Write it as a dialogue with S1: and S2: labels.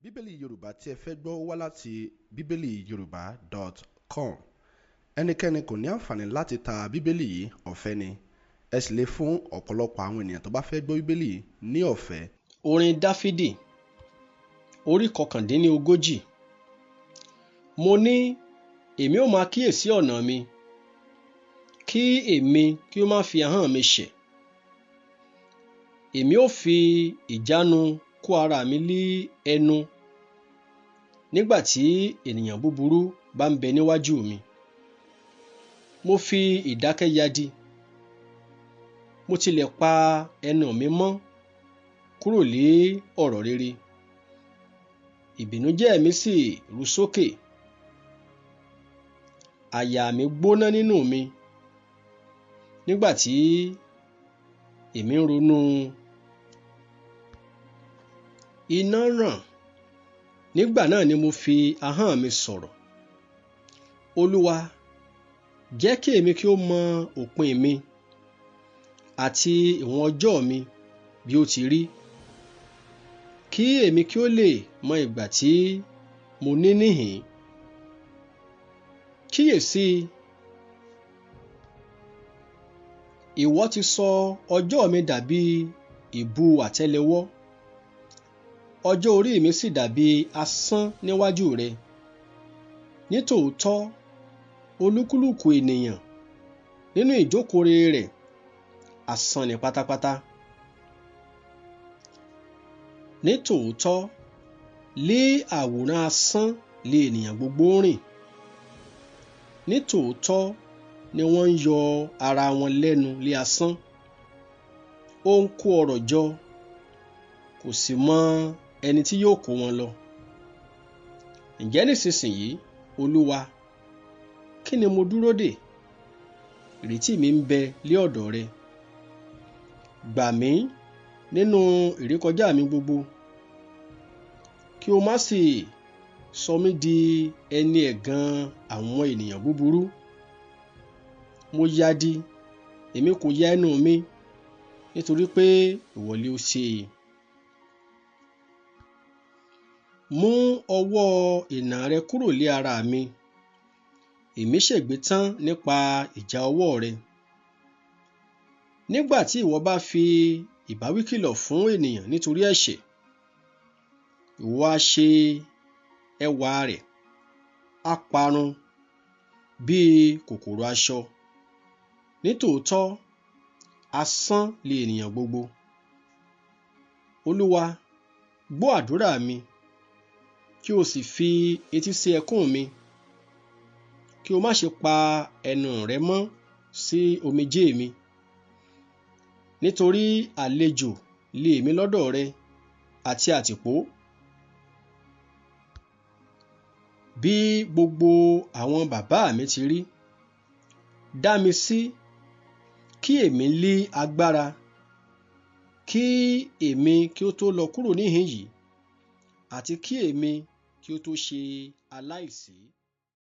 S1: Bíbélì Yorùbá tí ẹ fẹ́ gbọ́ wá láti bíbélìyorùbá.com. Ẹnikẹ́ni kò ní àǹfààní láti ta Bíbélì yìí, ọ̀fẹ́ ni. Ẹ sì lè fún ọ̀pọ̀lọpọ̀ àwọn ènìyàn tó bá fẹ́ gbọ́ Bíbélì yìí ní ọ̀fẹ́.
S2: Orin Dáfídì, orí 39. Mo ní, èmi ó máa kíyèsí ọ̀nà mi, kí èmi kí ó má fi ahọ́n mi ṣẹ̀. Èmi ó fi ìjánu kó ara mi lé ẹnu nígbà tí ènìyàn búburú bá ń bẹ níwájú mi. Mo fi ìdákẹ́ yadi, mo tilẹ̀ pa ẹnu mi mọ́ kúrò lé ọ̀rọ̀ rere. Ìbìnújẹ́ mi sì ru sókè, àyà mi gbóná nínú mi nígbà tí èmi ń ronú. Iná ràn, nígbà náà ni mo fi ahọ́n mi sọ̀rọ̀. Olúwa, jẹ́ kí èmi kí ó mọ òpin mi àti ìwọ̀n ọjọ́ mi bí ó ti rí, kí èmi kí ó lè mọ ìgbà tí mo ní níhìn-ín. Kíyèsí, ìwọ ti sọ ọjọ́ mi dàbí ìbú àtẹ́lẹwọ́, ọjọ́ orí mi sì dàbí asán níwájú rẹ. Nítòótọ́, olúkúlùkù ènìyàn nínú ìjókòó rẹ̀ asán ni pátápátá. Nítòótọ́, lé àwòrán asán lé ènìyàn gbogbo ń rìn. Nítòótọ́ ni wọ́n ń yọ ara wọn lẹ́nu lé asán. Ó ń kó ọrọ̀ jọ, kò sì mọ ẹni tí yóò kó wọn lọ. Ǹjẹ́ nísinsìnyí, Olúwa, kí ni mo dúró dè? Ìrètí mi ń bẹ lé ọ̀dọ̀ rẹ. Gbà mí nínú ìrékọjá mi gbogbo, kí o má sì sọ mí di ẹni ẹ̀gàn àwọn ènìyàn búburú. Mo yadi, èmi kò ya ẹnu mi, nítorí pé ìwọ lé ó ṣe é. Mú ọwọ́ ìnà rẹ kúrò lé ara mi, èmi ṣègbé tán nípa ìjà ọwọ́ rẹ. Nígbà tí ìwọ bá fi ìbáwí kìlọ̀ fún ènìyàn nítorí ẹ̀ṣẹ̀, ìwọ á ṣe ẹwà rẹ̀, á parun bí kòkòrò aṣọ. Nítòótọ́, asán lé ènìyàn gbogbo. Olúwa, gbọ́ àdúrà mi, kí o sì fi etí sí ẹkún mi, kí o má ṣe pa ẹnu rẹ mọ́ sí omijé mi. Nítorí àlejò lé èmi lọ́dọ̀ rẹ àti àtìpó. Bí gbogbo àwọn bàbá mi ti rí, dá mi sí, kí èmi lé agbára, kí èmi kí ó tó lọ kúrò níhìn-ín yìí, àti kí èmi kí ó tó ṣe aláìsí.